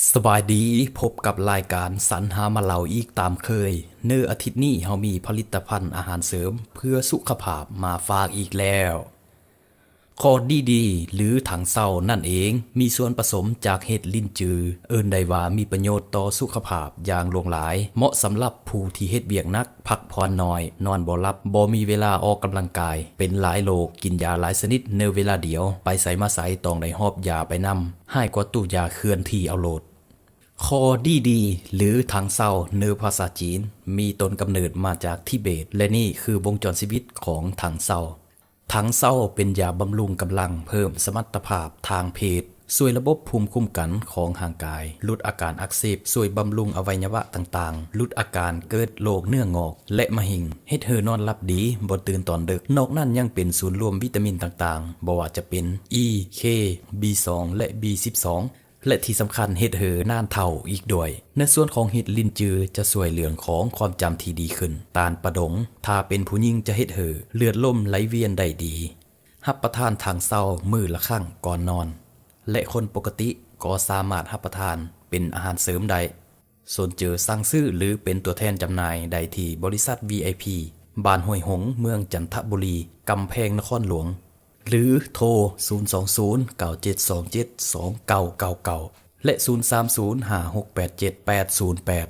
ສະບາຍດີ, ພົບກັບລາຍການສັນຫາມາເລົ່າອີກຕາມເຄີຍ. ໃນອາທິດນີ້ເຮົາມີຜະລິດຕະພັນອາຫານເສີມເພື່ອສຸຂະພາບມາຝາກອີກແລ້ວ. ຂໍ້ດີໆ ຫຼື ຖັງເຊົານັ້ນເອງ ມີສ່ວນປະສົມຈາກເຫັດລິນຈື ເອີ້ນໄດ້ວ່າມີປະໂຫຍດຕໍ່ສຸຂະພາບຢ່າງຫຼວງຫຼາຍ, ເໝາະສຳລັບຜູ້ທີ່ເຮັດວຽກໜັກ, ພັກຜ່ອນໜ້ອຍ, ນອນບໍ່ຫຼັບ, ບໍ່ມີເວລາອອກກຳລັງກາຍ, ເປັນຫຼາຍໂລກ, ກິນຢາຫຼາຍຊະນິດໃນເວລາດຽວ, ໄປໃສມາໃສຕ້ອງໄດ້ຫອບຢາໄປນຳ, ຮ້າຍກວ່າຕູ້ຢາເຄື່ອນທີ່ເອົາໂລດ. ຂໍ້ດີໆ ຫຼື ຖັງເຊົາ ໃນພາສາຈີນ ມີຕົ້ນກຳເນີດມາຈາກທິເບດ ແລະ ນີ້ຄືວົງຈອນຊີວິດຂອງຖັງເຊົາ. ຖັງເຊົາເປັນຢາບຳລຸງກຳລັງ, ເພີ່ມສະມັດຕະພາບທາງເພດ, ຊ່ວຍລະບົບພູມຄຸ້ມກັນຂອງຮ່າງກາຍ, ຫຼຸດອາການອັກເສບ, ຊ່ວຍບຳລຸງອະໄວຍະວະຕ່າງໆ, ຫຼຸດອາການເກີດໂລກເນື້ອງອກ ແລະ ມະເຮັງ, ເຮັດໃຫ້ນອນຫຼັບດີ, ບໍ່ຕື່ນຕອນເດິກ. ນອກນັ້ນຍັງເປັນສູນລວມວິຕາມິນຕ່າງໆ, ບໍ່ວ່າຈະເປັນ ອີ ເຄ ບີສອງ ແລະ ບີສິບສອງ ແລະ ທີ່ສຳຄັນເຮັດໃຫ້ນານເຖົ້າອີກດ້ວຍ. ໃນສ່ວນຂອງເຫັດລິນຈືຈະຊ່ວຍເລື່ອງຂອງຄວາມຈຳທີ່ດີຂຶ້ນ. ຕານປະດົງ ຖ້າເປັນຜູ້ຍິງຈະເຮັດໃຫ້ເລືອດລົມໄຫຼວຽນໄດ້ດີ. ຮັບປະທານຖັງເຊົາມື້ລະຄັ້ງກ່ອນນອນ ແລະ ຄົນປົກກະຕິກໍສາມາດຮັບປະທານເປັນອາຫານເສີມໄດ້. ສົນເຈີສັ່ງຊື້ ຫຼື ເປັນຕົວແທນຈຳໜ່າຍໄດ້ທີ່ບໍລິສັດ ວີໄອພີ ບ້ານຫ້ວຍຫົງ ເມືອງຈັນທະບູລີ, ກຳແພງນະຄອນຫຼວງ ຫຼື ໂທ ສູນສອງສູນ ເກົ້າເຈັດສອງເຈັດ ສອງເກົ້າເກົ້າເກົ້າ ແລະ ສູນສາມສູນ ຫ້າຫົກແປດເຈັດ ແປດສູນແປດ.